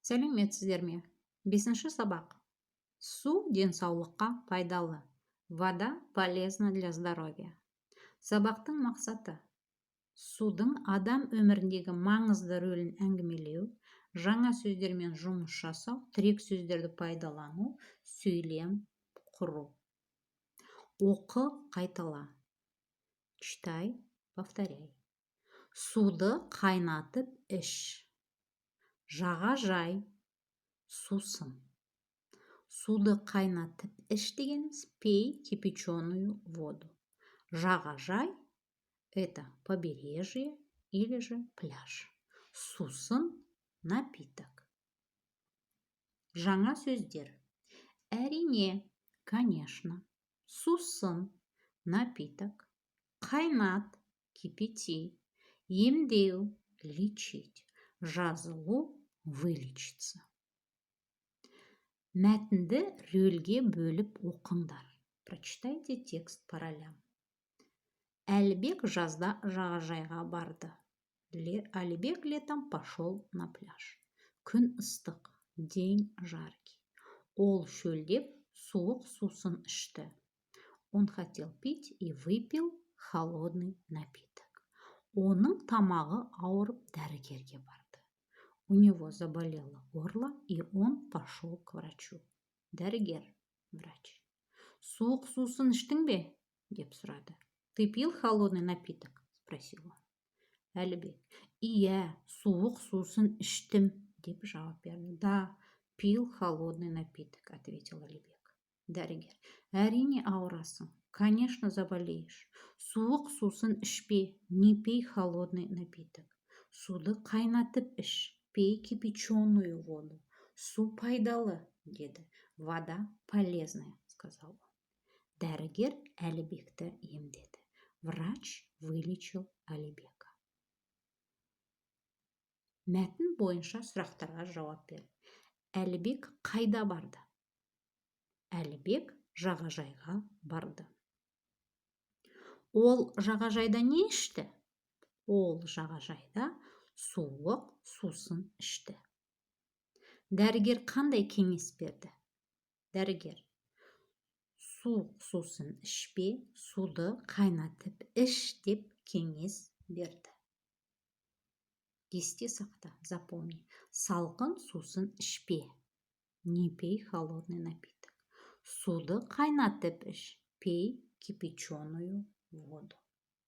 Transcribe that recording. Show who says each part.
Speaker 1: Сәлеметсіздер ме! Бесінші сабақ. Су денсаулыққа пайдалы. Вода полезна для здоровья. Сабақтың мақсаты: судың адам өміріндегі маңызды рөлін әңгімелеу, жаңа сөздермен жұмыс жасау, тірек сөздерді пайдалану, сөйлем құру. Оқы, қайтала. Читай, повторяй. Суды қайнатып іш. Жағажай, сусын. Суды қайнатып іш дегеніміз – пей кипяченую воду. Жағажай – это побережье или же пляж. Сусын – напиток. Жаңа сөздер: әрине – конечно, сусын – напиток, қайнат – кипяти, емдеу – лечить, жазылу – вылечиться. Мәтінді рөлге бөліп оқыңдар. Прочитайте текст по ролям. Әлібек жазда жағажайға барды. Алибек летом пошел на пляж. Күн ыстық, день жаркий. Ол шөлдеп, суық сусын ішті. Он хотел пить и выпил холодный напиток. Оның тамағы ауырып, дәрігерге барды. У него заболело горло, и он пошел к врачу. Дәрігер – врач. «Суық сусын іштің бе?» – деп сұрады. «Ты пил холодный напиток?» – спросил он. Әлібек: «Иә, суық сусын іштім», – деп жауап берді. «Да, пил холодный напиток», – ответил Алибек. Дәрігер: «Әрине, ауырасың». «Конечно, заболеешь». Суық сусын ішпе. Не пей холодный напиток. Суды қайнатып іш. Пей кипяченую воду. Су пайдалы, деді. «Вода полезная», – сказал он. Дәрігер Әлібекті емдеді. Врач вылечил Алибека. Мәтін бойынша сұрақтарға жауап бер. Әлібек қайда барды? Әлібек жағажайға барды. Ол жағажайда не ішті? Ол жағажайда суық сусын ішті. Дәрігер қандай кеңес берді? Дәрігер: «Суық сусын ішпе, суды қайнатып іш», – деп кеңес берді. Есте сақта. Запомни. Салқын сусын ішпе – не пей холодный напиток. Суды қайнатып іш – пей кипяченую воду.